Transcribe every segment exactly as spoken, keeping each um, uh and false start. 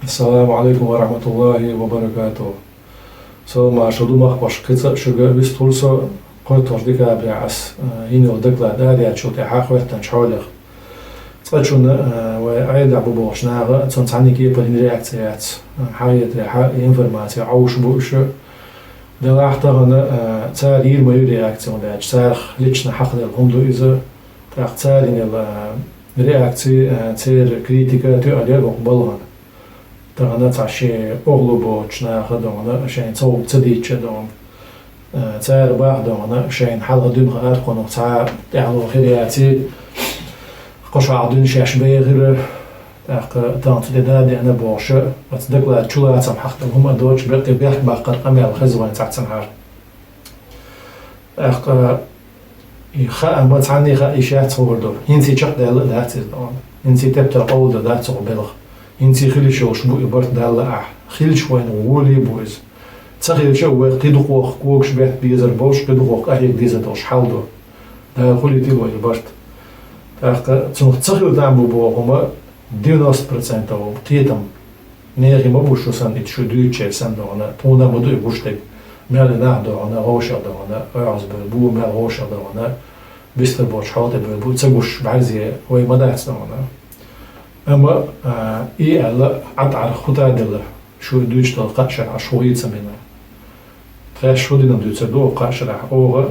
Ассаламу Ӏалайкум ва рахьматуллахӀи ва баракатухӀ. Салам-маршал ду, махкахой, кхин цкъа шуга вистхур со, кхойтталгӀача декабре Ӏа йина йола доклад араяьчул тӀаьхьа хӀоьттинчу хьолах. Цкъачунна, а, вай Ӏедалехь бу бохучу наха цунна цхьанна кепара йина реакци яц. А, хьан хетарехь, и информаци Ӏовш бу уьш. Делахь тахана, а, цара йийр ма ю реакци, хӀунда аьлча царах лично хьакхаделла хӀума ду иза. ТӀаккха цара йинарг, а, реакци, а, церан критика тоьалла яра хӀокху балхана. Тахана цхьа шен охьалуш боцучу наха догӀна, шайна цхьа хӀума ца дийцча догӀна. Э, цара баха догӀна, шайна хьалха дуьйна хаар кхунах цхьа тӀаьхьало хир яций, кхо шо хьалха дуьйна шаьш бехира, тӀаккха тахана цу тӀе да а деана бохуша, оцу доклада чулацам хьахтам хӀума а доцуш, беккъа бехк баккхар къамел хеза вайн цхьаццанхьара. ТӀаккха и хаам цхьанна а хаьа, и шаьш хуур ду. ХӀинца чекхдаьлла а дац иза догӀна. ХӀинца тептар къовла дац оха белха. ХӀинца хила йиш йолуш бу и барт Далла ахь. Хилча вайна гӀоле а бу иза. Ца хилча а вай кхин дукхох когаш бетта безар болуш, кхин дукхох къахьега дезар долуш хьал ду. Дала хуьлийла вай и барт. ТӀаккха цунах ца хила там бу боху хӀума девяносто процентов кхетам. Нехан ма бу шу санна, и шу дуьйцучеран санна догӀна, тхуна ма ду и гуш дерг. Мел и нах догӀна, вовшах догӀна, оьгӀаз бевр бу, мел вовшах догӀна, бистар боцу хьал тӀе бевр бу, ца гуш бӀаьрзе вай ма дац догӀна. Амма, а, и аьлла, Ӏа тӀаьхьара хӀута делла, шу дуьйцуш долу кхаа шарахь шу хийца мина. Тхаьш хӀу дина дуьйцур ду оха кхаа шарахь, оха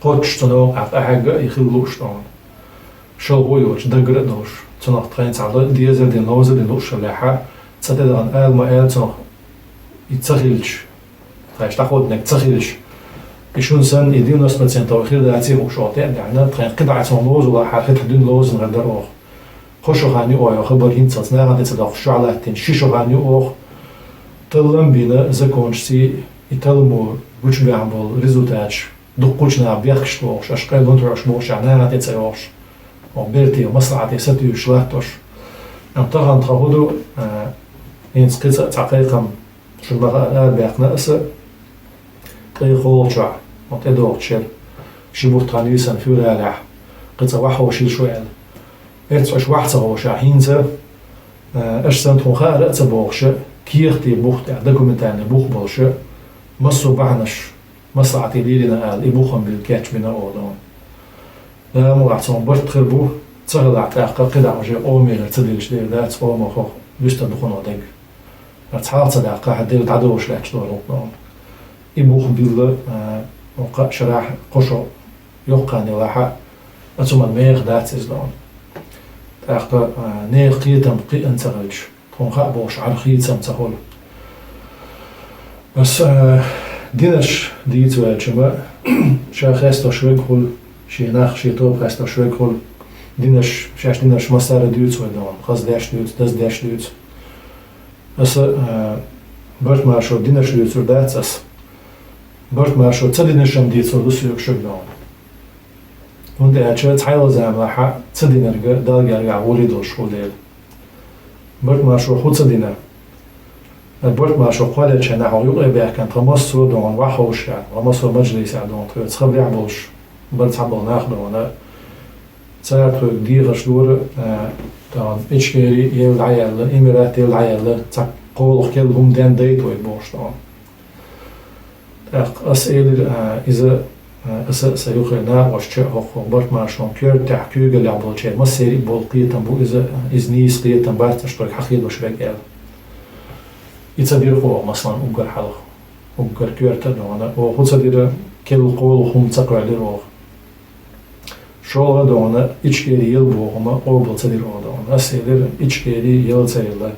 кхоччуш цу новкъахь къахьегна и хила лууш догӀна. Шалхо йоцуш, даггара а долуш, цунах тхайна цхьа дезар дина, ловзар дина лууш хиллехьа, цкъа тӀедахана ала ма аьлла цунах и ца хилча, тхаьш дӀахӀоттинарг ца хилча. И шуна санна, и девяносто процентов хир даций хууш оха тӀе а даьхьна, тхайна кхидӀа цунах ловзалахьара хи тхан дуьйна ловзанхьара дара оха. Кхо шо хан ю оха хабар хӀинццалц нахана тӀе ца доккхуш, чохь латтийна ши шо хан ю оха. Таллам бина законашций, и талламо гучубаьхна болу результаташ, дуккхачу наха бехкаш лохуш, аша къайле хӀунда хьоьгуш бохуш, нахана тӀе ца йохуш, оха бертийн маслахьате сатуьйсуш латтош. Амма тахана тхан хӀун ду, а, хӀинца кхин цкъа цхьа кхайкхам шуна ма-хаъара арабаьккхина аса, ткъе кхоалгӀачохь, хӀун тӀедогӀучу шеран, ши бутт хан йисина февралехь, кхин цкъа ваха ховшийла шу аьлла. Эццахь аша ваха ца ховшахь, хӀинца, а, аша санна тхуна хаар а ца бохуша, кехатийн бух тӀехь, документальный бух болуша, массо а бахьанаш, маслахьате лелийна ала, и бух-м билла кечбина оха догӀна. Дала мукъалахь, цунах барт хир бу, ца хилахь тӀаккха кхидӀа уже къомера ца диллича дера дац, къомо хӀокху дуьстина дукхано дерг. Цхьалха ца даккхахь, делла дӀадолуш лаьтташ долу хӀума догӀна. И бух билла, а, кхаа шарахь кхо шо йоккха хан елахь а, цу ман меха дац иза догӀна. ТӀаккха, а, нехан кхетам кхиъна ца хилча, тхуна хаа бохуш Ӏар хийцам ца хуьлу. Ас, а, динаш дийца ваьлча ма, ша хестош верг хуьлу, шен нах, шен тоба хестош верг хуьлу. Динаш, шаьш динаш массара а дуьйцу вай догӀна, хаза деш дуьйцу, даза деш дуьйцу. Аса, а, барт-маршо динаш дуьйцур дац ас. Барт-маршо ца динарш-м дийцур ду соьга шуьга догӀна. ХӀунда аьлча цхьайолу заманахь ца динарг Далла гергахь гӀоле долуш хуьлу дела. Барт-маршо хӀун ца дина? Барт-маршо кхоллаелча хенахь хьо юкъе баьхкина тхан массо а догӀна ваха ховшехь, тхан массо а маджлисехь догӀна тхоьца хабарехь болуш бара цхьаболу нах догӀна. Цара тхоьга дехарш дора, а, тахана Ичкери елла дӀаяьлла, Эмират елла дӀаяьлла, цхьа кхоалгӀа керла хӀума ден дайта вай бохуш догӀна. ТӀаккха ас элира, а, иза, а, аса а, сан юххера накъосташа а, хӀокху барт-маршонан коьртехь куьйгаллехь болчеран массеран а болу кхетам бу иза, иза нийса кхетам бац аша тхоьга хьахедош верг аьлла. И ца дира оха, масалан, уггар хьалха, уггар коьрта а догӀна, оха хӀун ца дира, керла кхоалгӀа хӀума ца кхоьллира оха. ШолгӀа а догӀна, Ичкери елла боху хӀума къобал ца дира оха догӀна. Ас элира, Ичкери елла ца елла.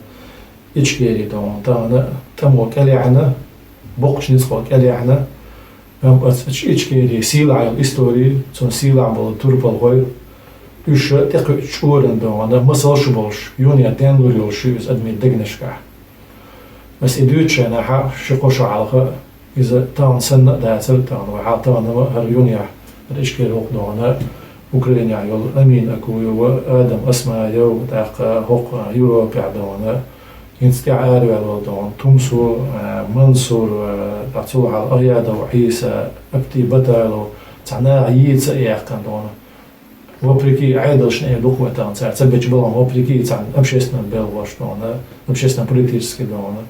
Ичкери догӀна тахана тӀамо кӀелъяьхьна, боккхачу ницкъо кӀелъяьхьна, амма оцу Ичкери сийлахь йолу истори, цунна сийлахь болу турпалхой, уьш тӀекхуьучу чкъурана догӀна, масалш а болуш, юха а денлур йолуш ю иза адамийн дегнашкахь. Ас и дуьйцучу хенахь, ши-кхо шо хьалха, иза тахана санна а дацара, тахана вай хьал тахана ма хӀара юнехь, хӀара Ичкери ву-кх догӀна, Украинехь йолу Амин Акуев, Адам Осмаев, тӀаккха хӀокху Европехь догӀна, хӀинца тӀаьхьа араваьлла волу догӀна, Тумсу, а, Мансур, а, тӀаккха цул хьалха Ахьядов Ӏийса, Апти Баталов, цхьа наха йийца а яьккхина догӀна. Вопреки Ӏедалшна э дукха вай тахана цара ца бечу балхана, вопреки царна общественный белхаш дона, общественно-политический дона,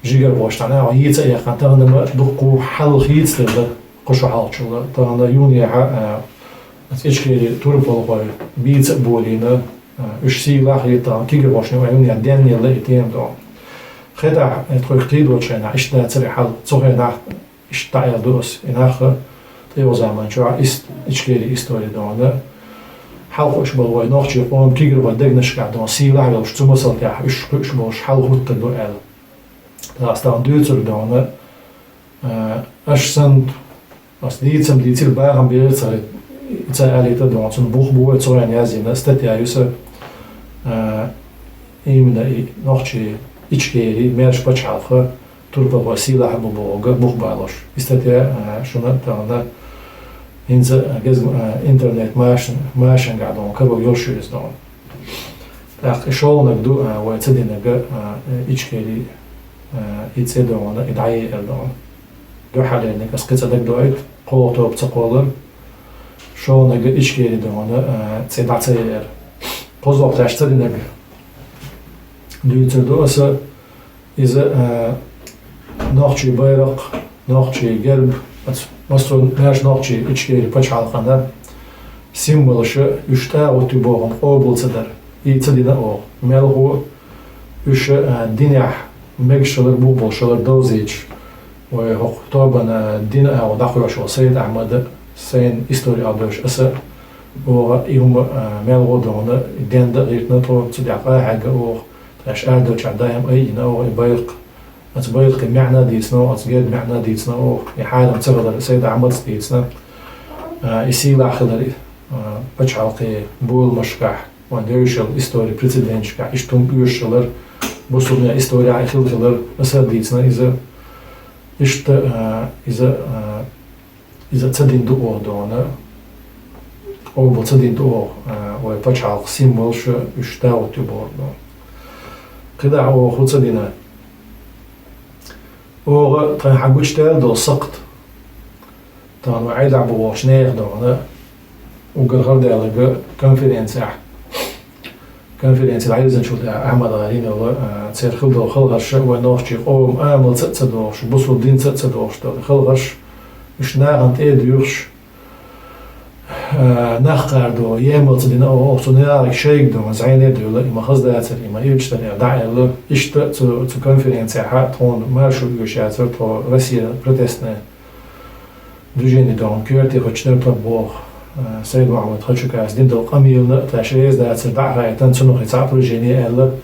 жигархоша царна а йийца а яьккхина, тахана ма дуккха хьалха йийцалур дар кху шо хьалхачул. Тахана юнехьа, а, аса Ичкери турпалхой бийца а болийна, а, уьш сийлахь а хилийта, тахана кегийрхошна а юнехьа денъелла и тема дона. Хетахь, э, тхойх кхийдочу хенахь иштта дацара и хьал, цу хенахь иштта дӀааьлла ду аса, и нах тӀейогӀу заман чохь ис-, Ичкери истори дона. Хьалха уьш болу вай нохчий къоман кегийрхой дегнашкахь дона, сийлахь а йолуш, цу масал тӀехь уьш кхуьуш болуш хьал хӀуттур ду аьлла. Аса тахана дуьйцург дона, а, аш санна, аса дийцам дийцира, бахам бера ца, ца алийта дона, цунна бух бу вай, цо ян яздина статья ю сан, а, именно и нохчий Ичкери, маьрша пачхьалкха, турпалхой сийлахь а бу бохург бух балош. И статья, а, шуна тахана хӀинца, а, гезг-, а, интернет машан-, машанехь дона, каро йолуш ю иза дона. ТӀаккха и шолгӀаниг ду, а, вай ца динарг, а, Ичкери, а, и цӀе дона, и дӀаеара дона. Дуьххьарлерниг аса кхин цӀа дагадоуьйту, кхоалгӀа тоба ца кхоллар. ШолгӀаниг Ичкери дона, а, цӀе дӀа ца еара. КхозлагӀа тхаьш ца динарг дуьйцур ду аса, иза, а, нохчий байракх, нохчий герб, оцу массо а маьрша нохчий Ичкери пачхьалкхана символаш, уьш тӀагӀут ю бохург къобал ца дар. И ца дина оха. Мелхо уьш, а, динехь мегаш хилар, бух болуш хилар довзийта. Вай хӀокху тобанан дин агӀо дӀакхоьхьуш волу Сайд-Ахьмад, сайна истори а доьшуш аса, оха и хӀума, а, мелхо а дона, денда а гӀиртина тхо, цу тӀехь къахьегна оха, тхаьш арадолчохь даим айина оха и байракх. Оцу байракхийн маьӀна а дийцина оха, оцу гербан маьӀна а дийцина оха, и хьарам ца хилар Сайд-Ахьмадас дийцина, а, и сийлахь хилар, а, пачхьалкхийн боламашкахь, вайн девзаш йолу истори прецеденташкахь иштта хӀума оьшуш хилар, бусулба динан исторехь и хилла хилар, аса а дийцина иза. Иштта, а, иза, а, иза ца дина ду оха дона, къобал ца дина ду оха, а, вай пачхьалкхан символаш уьш тӀагӀут ю бохург дона. КхидӀа оха хӀун ца дина? Оха тхайн хьан гучудаьлла долу сакхт, тахана вай Ӏедалехь бу бохучу нехан дона, уггар хӀара даьлларг конференцехь. Конференци дӀайирзинчул тӀаьхьа Ахьмад-ГӀалина йолу, а, церан хилла долу хелхарш вайн нохчийн къоман амалца а ца догӀуш, бусулба динца а ца догӀуш долу хелхарш, уьш нахана тӀе а дуьйхуш, а, нах кхардо емал ца дина, оха цу нахе шайга дона зӀене а девлла, и ма хаза дацара, и ма ирча дара аьлла, дӀа а аьлла. Иштта цу, цу конференцехь тхуна маршо оьшуш яцара, тхо Россия протестная движение дона коьрте хӀоттуш дара тхо боху, а, Сайд-Мухьаммад Хачукас дина долу къамелана тхаьш реза дацара, дӀа а хаийтина, цунах и цхьа опровержение а аьлла,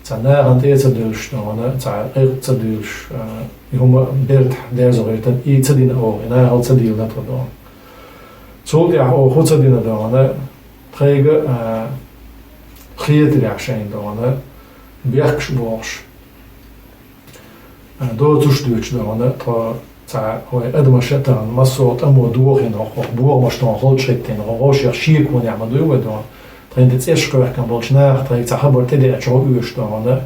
цхьа нахана тӀе а ца дуьллуш дона, цхьа къайгӀа а ца дуьллуш, а, и хӀума бертахь дерзо гӀиртина, и ца дина оха, и нахала ца дийлина тхо дона. Цул тӀаьхьа оха хӀун ца дина дона, тхайга, а, хетарехь шайна дона, бехкаш бохуш, а, доцуш дуьйцуш дона, тхо цхьа вай адамаша а тахана массо а тӀамо дохийна, хӀокху бохамаш тхуна холчу хӀиттийна, хӀокху вовшех шеконехь ма дуй вай дона, тхайна тӀе цӀераш кхоьхкина болчу наха тхайга цхьа хабар тӀедеача гӀо оьшу дона,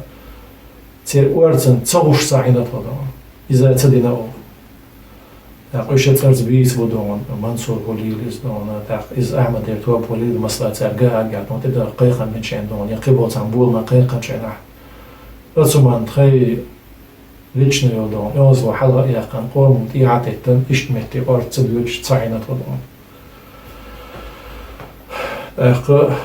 церан орцанна ца гӀуш ца Ӏийна тхо дона. Иза ца дина оха. ТӀаккха уьш цӀарца бийца бу дона, Мансур хӀу лийла иза дона, тӀаккха иза Ахьмадера тоба хӀу лийла, масала, цаьрга а гӀертон тӀедагӀа кхайкхам бинчу хенахь дона, я кхин болу цхьана боламан кхайкхинчу хенахь. Оцу хӀуманна тхайн личный йолу дона, оьзло хьалха а яьккхина, къоман тӀехьа а теттина, иштта метте орца ца доьдуш ца Ӏийна тхо дона. ТӀаккха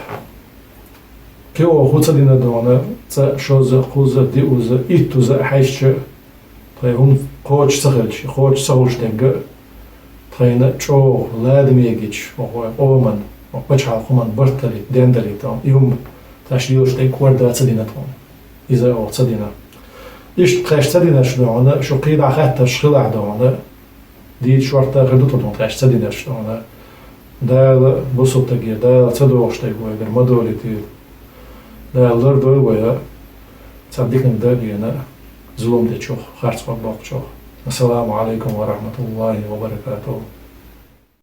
кхин оха хӀун ца дина дона, цкъа шозза, кхузза, диъазза, иттазза а хьаьжча, тхайн хӀума кхочуш ца хилча, кхочуш ца хуьлуш дерг а, тхайна чӀогӀа лада мегийча, хӀокху вайн къоман, хӀокху пачхьалкхан хӀуманна барт далийта, ден далийта, и хӀума тхаьш лелаш дерг кӀорда ца дина тхуна. Иза оха ца дина. Иштта тхаьш ца динарш дона, шу кхин дӀа хаттарш хилахь дона, дийца шортта хир ду тхо дона тхаьш ца динарш дона. Дала бусалба стаге, Дала ца догӀуш дерг вайгара ма долуьйтийла. Дала лардойла вай а, цхьа диканиг дан а гена, зулам дечух, харцхьа боккхучух. Ассаламу Ӏалайкум ва рахьматуллахӀи ва баракатухӀу.